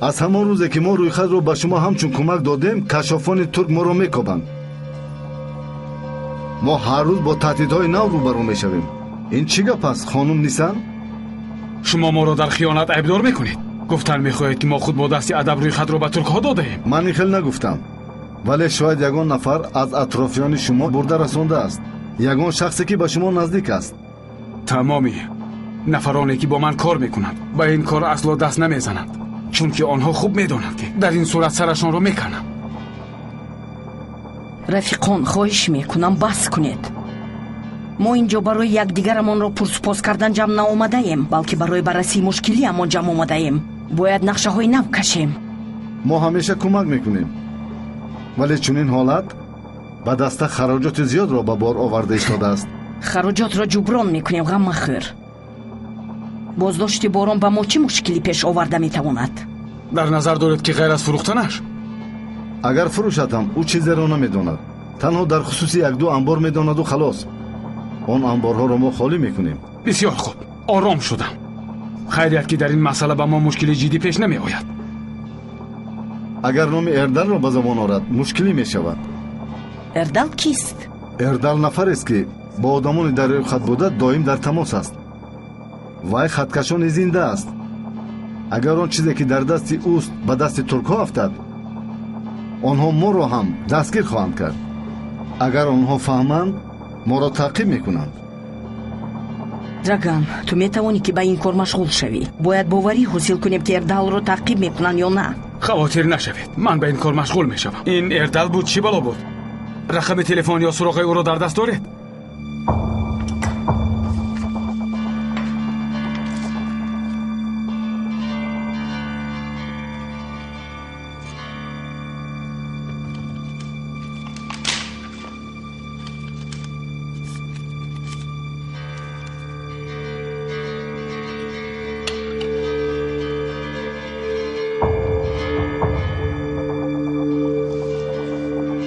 Аз ҳамон рӯзе ки мо рӯйхатро ба шумо ҳамчун кӯмак додем, кашофони турк моро мекобанд. Мо ҳар рӯз бо таҳдидҳои нав рӯбарӯ мешавем. Ин чӣ гап аст, хонум Нисан? Шумо моро дар хиёнат айбдор мекунед. Гуфтан мехоҳед, ки мо худ бо дасти адаб рӯйхатро ба туркҳо додаем. Ман ин хел нагуфтам, вале шояд ягон нафар аз атрофиёни шумо бурда расондааст, ягон шахсе ки ба шумо наздик аст. Тамоми нафароне ки бо ман кор мекунанд ба ин кор асло даст намезананд, чунки онҳо хуб медонанд, ки дар ин сурат сарашонро меканам. Рафиқон, хоҳиш мекунам, бас кунед. Мо инҷо барои якдигарамонро пурсупос кардан ҷамъ наомадаем, балки барои баррасии мушкилиамон ҷамъ омадаем. Бояд нақшаҳои нав кашем. Мо ҳамеша кӯмак мекунем, вале чунин ҳолат ба даста хароҷоти зиёдро ба бор оварда истодааст. Хароҷотро ҷуброн мекунем, ғам махӯр. Боздошти Борон ба мо чӣ мушкилӣ пеш оварда метавонад? Дар назар доред, ки ғайр аз фурӯхтанаш? Агар фурӯшад ҳам, ӯ чизеро намедонад. Танҳо дар хусуси якду амбор медонаду халос. Он амборҳоро мо холӣ мекунем. Бисёр хуб, ором шудам. Хайрият, ки дар ин масъала ба мо мушкили ҷиддӣ пеш намеояд. Агар номи Эрдалро ба забон орад, мушкилӣ мешавад. Эрдал кист? Эрдал нафарест, ки бо одамони дар рӯйхат буда доим дар тамос аст. Вай хаткашони зинда аст. Агар он чизе, ки дар дасти ӯст, ба дасти туркҳо афтад, онҳо моро ҳам дастгир хоҳанд кард. Агар онҳо фаҳманд, моро таъқиб мекунанд. Драган, ту метавонӣ, ки ба ин кор машғул шавӣ. Бояд боварӣ ҳосил кунем, ки Эрдалро таъқиб мекунанд ё на. Хавотир нашавед, ман ба ин кор машғул мешавам. Ин Эрдал буд, чӣ бало буд? Рақами телефон ё суроғаи ӯро дар даст доред?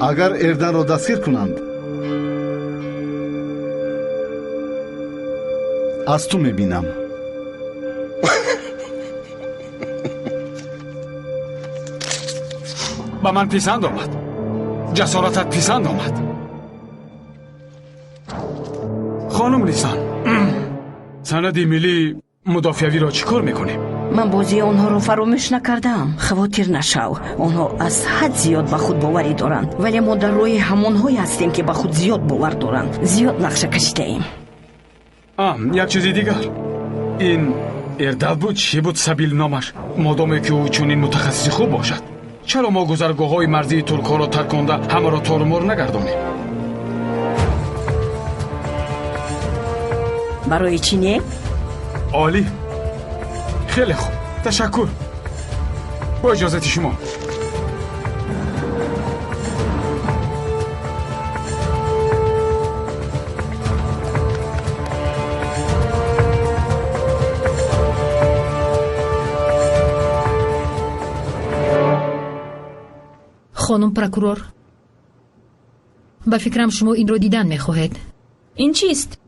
Агар Эрданро дастгир кунанд, аз ту мебинам. Ба ман писанд омад. Ҷасоратат писанд омад. Хонум Нисан, санади миллии мудофиавиро чӣ кор мекунем? Ман бозии онҳоро фаромӯш накардаам. Хавотир нашав, онҳо аз ҳад зиёд ба худ боварӣ доранд, вале мо дар роҳи ҳамонҳое ҳастем, ки ба худ зиёд бовар доранд. Зиёд нақша кашидаем. Як чизи дигар. Ин Эрдал буд, чӣ буд сабил номаш? Модоме ки ӯ чунин мутахассиси хуб бошад, чаро мо гузаргоҳҳои марзии туркҳоро тарконда ҳамаро торумор нагардонем? Барои чӣ не? Олӣ. Хеле хуб, ташаккур. Бо иҷозати шумо. Хонум прокурор, ба фикрам, шумо инро дидан мехоҳед. Ин чист?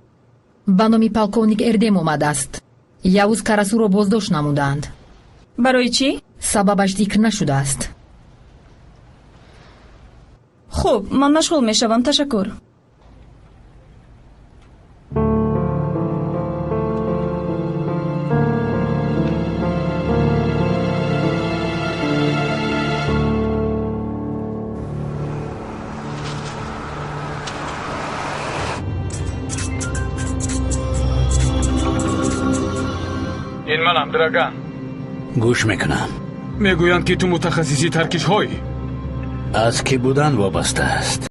Ба номи полковник Эрдем омадааст. Явуз Карасуро боздошт намудаанд. Барои чӣ? Сабабаш зикр нашудааст. Хуб, ман машғул мешавам, ташаккур. Ин манам, Драган. Гӯш мекунам. Мегӯянд, ки ту мутахассиси таркишҳоӣ. Аз кӣ будан вобаста аст.